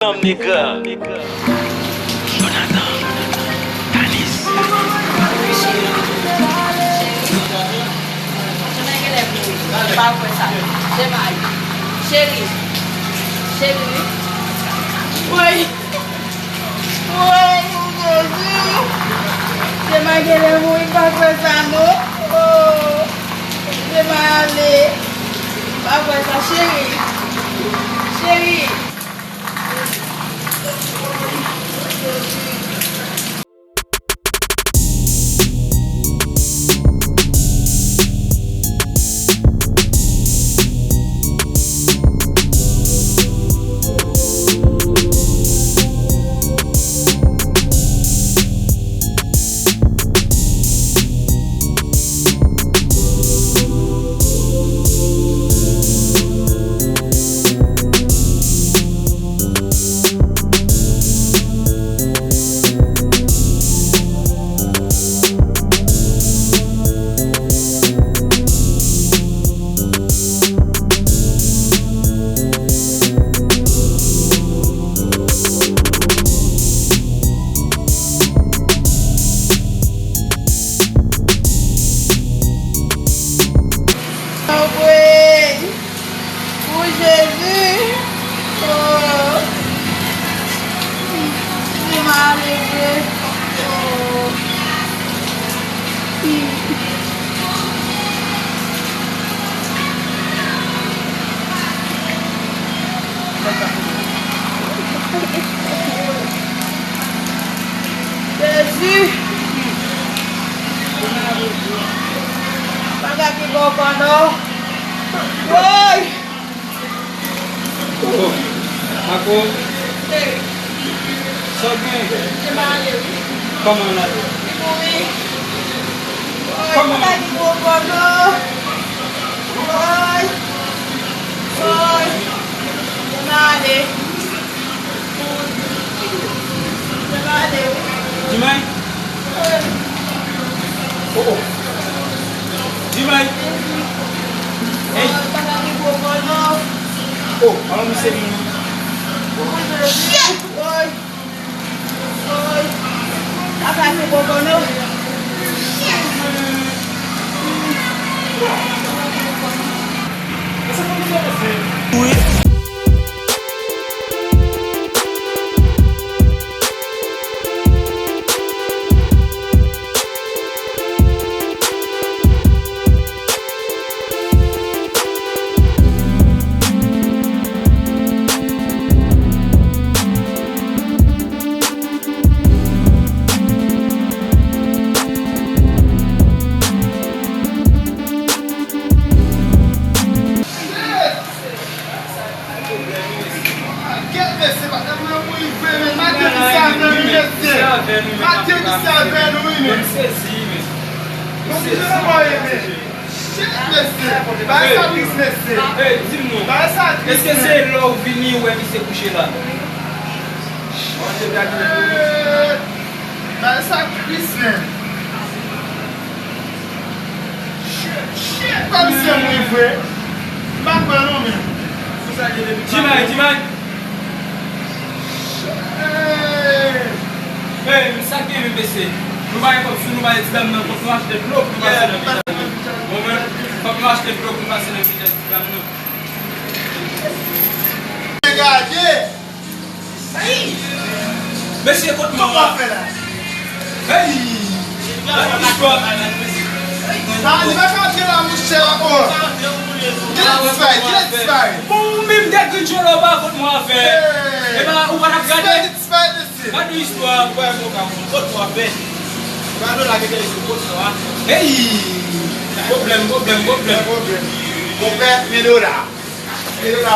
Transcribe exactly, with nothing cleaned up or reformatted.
Nèg. Jonathan, Tanis. Cheri. Cheri. Woy. Woy, Jezi. Dema genlè mouri, m pa kwè sa non. Oh. Dema ale. M pa kwè sa, cheri. Cheri. Anmwey! Pou Jezi! Oh! Li malere! Oh! Jezi! Bagay ki bon ankò non. Woy! Oh, Mako. Sa w gen? Kòman l ale? Kòman? Woy! Woy! Kòman ale? Jimay? Oh, oh. Jimay? Hey. Oh, alon misye vini. Shit! Woy! Woy! Papa se bon kono. Kèt mesye, pa t ap nan mouri vre, men Matye ki sèvè nou, mesye. Matye ki sèvè nou, wi, men. Nou kite nan mò, men. Shit, mesye. Bagay sa tris, mesye. Bagay sa tris, men. Èske se lè w vini, ou wè misye kouche la? Shit. Bagay sa tris, men. Shit, shit. Kòm se mwen vre. M pa kwè non, men. Jimay, Jimay. Hey, sa k gen menm, mesye? Nou pa gen kòb sou nou, ba ti dam nan, fòk nou achte dlo pou nou pase nan vijay. Bon, men, fòk nou achte dlo pou nou pase nan vijay ti dam nan. Gade! Mesye, kot mò a? Sa w ap fè la? Hey! Sa, li pa ka antre la, monchè, oh. Kilè disparet, kilè disparet? Bon, ou menm de grenn cholo pa kot mò a fè. Hey! Epa, ou pa t ap gade? Disparet, disparet, mesye. Gade istwa. Ou pa yon ka, kot mò a fè. Gade la, gade istwa, kot mò a. Hey! Pwoblèm, pwoblèm, pwoblèm. Pwoblèm. Konpè, men dola. Men dola.